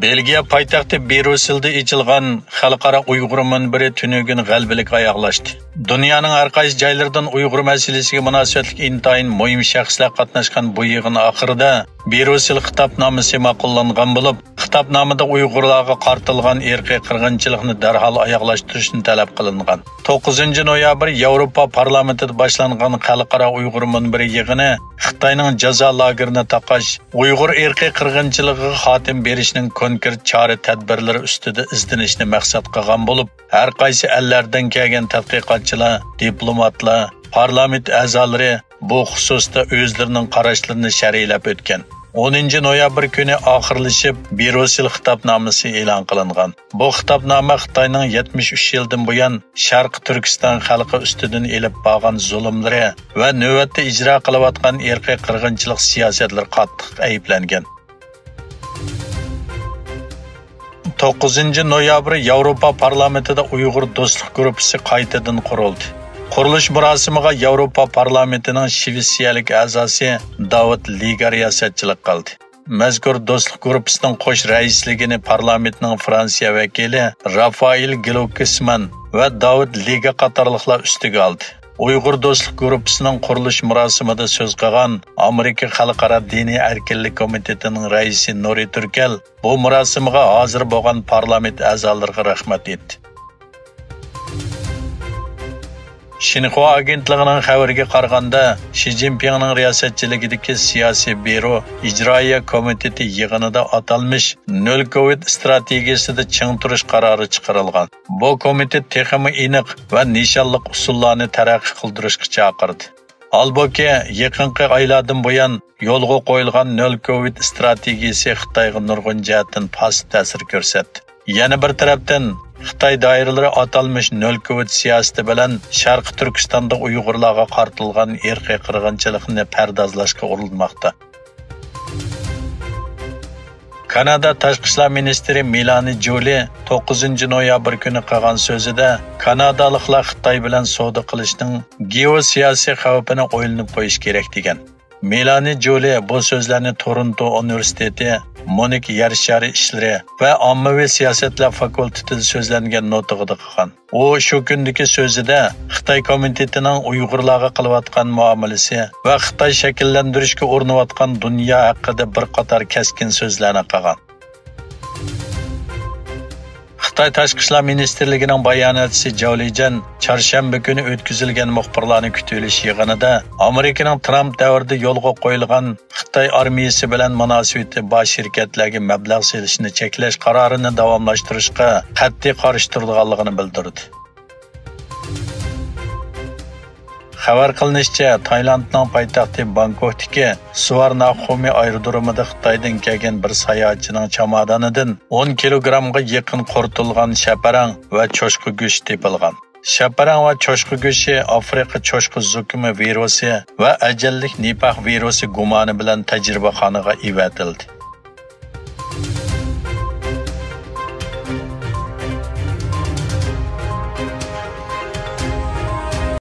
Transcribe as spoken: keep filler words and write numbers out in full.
بېلگىيە پايتەختى بريۇسسېلدا ئېچىلغان خەلقئارا ئۇيغۇر مۇنبىرى تۈنۈگۈن غەلىبىلىك ئاياغلاشتى. دۇنيانىڭ ھەر قايسى جايلىرىدىن ئۇيغۇر مەسىلىسىگە مۇناسىۋەتلىك ئىنتايىن مۇھىم شەخسلەر قاتناشقان بۇ يىغىن ئاخىرىدا بريۇسسېل خىتابنامىسى ماقۇللانغان بولۇپ، خىتابنامىدا ئۇيغۇرلارغا قارىتىلغان ئىرقىي قىرغىنچىلىقنى دەرھال ئاياغلاشتۇرۇشنى تەلەپ قىلىنغان. توققۇزىنچى نويابىر ياۋروپا پارلامېنتىدا باشلانغان خەلقئارا ئۇيغۇر مۇنبىرى يىغىنى خىتاينىڭ جازا لاگېرىنى تاقاش، ئۇيغۇر ئىرقىي قىرغىنچىلىقىغا خاتىمە بېرىشنىڭ كونكرېت چارە-تەدبىرلىرى ئۈستىدە ئىزدىنىشنى مەقسەت قىلغان بولۇپ، ھەر قايسى ئەللەردىن كەلگەن تەتقىقاتچىلار، دىپلوماتلار، پارلامېنت ئەزالىرى بۇ خۇسۇستا ئۆزلىرىنىڭ قاراشلىرىنى شەرھلەپ ئۆتكەن. ئونىنچى نويابىر كۈنى ئاخىرلىشىپ، بريۇسسېل خىتابنامىسى ئېلان قىلىنغان. بۇ خىتابنامە خىتاينىڭ يەتمىش ئۈچ يىلدىن بۇيان شەرقىي تۈركىستان خەلقى ئۈستىدىن ئېلىپ بارغان زۇلۇملىرى ۋە نۆۋەتتە ئىجرا قىلىۋاتقان ئىرقىي قىرغىنچىلىق سىياسەتلىرى قاتتىق ئەيىبلەنگەن. توققۇزىنچى نويابىر ياۋروپا پارلامېنتىدا ئۇيغۇر دوستلۇق گۇرۇپپىسى قايتىدىن قۇرۇلدى. قۇرۇلۇش مۇراسىمىغا ياۋروپا پارلامېنتىنىڭ شىۋېتسىيەلىك ئەزاسى داۋىد لىگا رىياسەتچىلىك قىلدى. مەزكۇر دوستلۇق گۇرۇپپىسىنىڭ قوش رەئىسلىكىنى پارلامېنتنىڭ فرانسىيە ۋەكىلى رافائېل گلوكسمان ۋە داۋىد لىگا قاتارلىقلار ئۈستىگە ئالدى. ئۇيغۇر دوستلۇق گۇرۇپپىسىنىڭ قۇرۇلۇش مۇراسىمىدا سۆز قىلغان ئامېرىكا خەلقئارا دىنىي ئەركىنلىك كومىتېتىنىڭ رەئىسى نۇرى تۈركەل بۇ مۇراسىمغا ھازىر بولغان پارلامېنت ئەزالىرىغا رەھمەت ئېيتتى. شىنخۇا ئاگېنتلىقىنىڭ خەۋىرىگە قارىغاندا، شى جىنپىڭنىڭ رىياسەتچىلىكىدىكى سىياسىي بيۇرو ئىجرائىيە كومىتېتى يىغىنىدا ئاتالمىش نۆل كوۋىد ئىستراتېگىيىسىدە چىڭ تۇرۇش قارارى چىقىرىلغان. بۇ كومىتېت تېخىمۇ ئېنىق ۋە نىشانلىق ئۇسۇللارنى تەرەققىي قىلدۇرۇشقا چاقىردى. ھالبۇكى، يېقىنقى ئايلاردىن بۇيان يولغا قويۇلغان نۆل كوۋىد ئىستراتېگىيىسى خىتايغا نۇرغۇن جەھەتتىن پاسسىپ تەسىر كۆرسەتتى. يەنە بىر تەرەپتىن، خىتاي دائىرىلىرى ئاتالمىش نۆل كوۋىد سىياسىتى بىلەن شەرقىي تۈركىستاندا ئۇيغۇرلارغا قارىتىلغان ئىرقىي قىرغىنچىلىقنى پەردازلاشقا ئۇرۇنماقتا. كانادا تاشقى ئىشلار مىنىستىرى مېلانى جولى توققۇزىنچى نويابىر كۈنى قىلغان سۆزىدە، كانادالىقلار خىتاي بىلەن سودا قىلىشنىڭ گېئوسىياسىي خەۋپىنى ئويلىنىپ قويۇش كېرەك، دېگەن. مېلانى جولى بۇ سۆزلەرنى تورونتو ئۇنىۋېرسىتېتى مونىك يەر شارى ئىشلىرى ۋە ئاممىۋى سىياسەتلەر فاكۇلتېتىدا سۆزلەنگەن نۇتۇقىدا قىلغان. ئۇ شۇ كۈندىكى سۆزىدە خىتاي كومىتېتىنىڭ ئۇيغۇرلارغا قىلىۋاتقان مۇئامىلىسى ۋە خىتاي شەكىللەندۈرۈشكە ئۇرۇنۇۋاتقان دۇنيا ھەققىدە بىر قاتار كەسكىن سۆزلەرنى قىلغان. خىتاي تاشقى ئىشلار مىنىستىرلىكىنىڭ باياناتچىسى جاۋ لىجەن چارشەنبە كۈنى ئۆتكۈزۈلگەن مۇخبىرلارنى كۈتۈۋېلىش يىغىنىدا ئامېرىكىنىڭ ترامپ دەۋرىدە يولغا قويۇلغان خىتاي ئارمىيىسى بىلەن مۇناسىۋىتى بار شىركەتلەرگە مەبلەغ سېلىشنى چەكلەش قارارىنى داۋاملاشتۇرۇشقا قەتئىي قارشى تۇرىدىغانلىقىنى بىلدۈردى. خەۋەر قىلىنىشىچە، تايلاندنىڭ پايتەختى بانكوكتىكى سۇۋارناخۇمى ئايرودرومىدا خىتايدىن كەلگەن بىر ساياھەتچىنىڭ چامادانىدىن ئون كىلوگرامغا يېقىن قۇرۇتۇلغان شەپەرەڭ ۋە چوشقا گۆشى تېپىلغان. شەپەرەڭ ۋە چوشقا گۆشى ئافرىقا چوشقا زۇكىمى ۋىرۇسى ۋە ئەجەللىك نىپاھ ۋىرۇسى گۇمانى بىلەن تەجرىبىخانىغا ئېۋەتىلدى.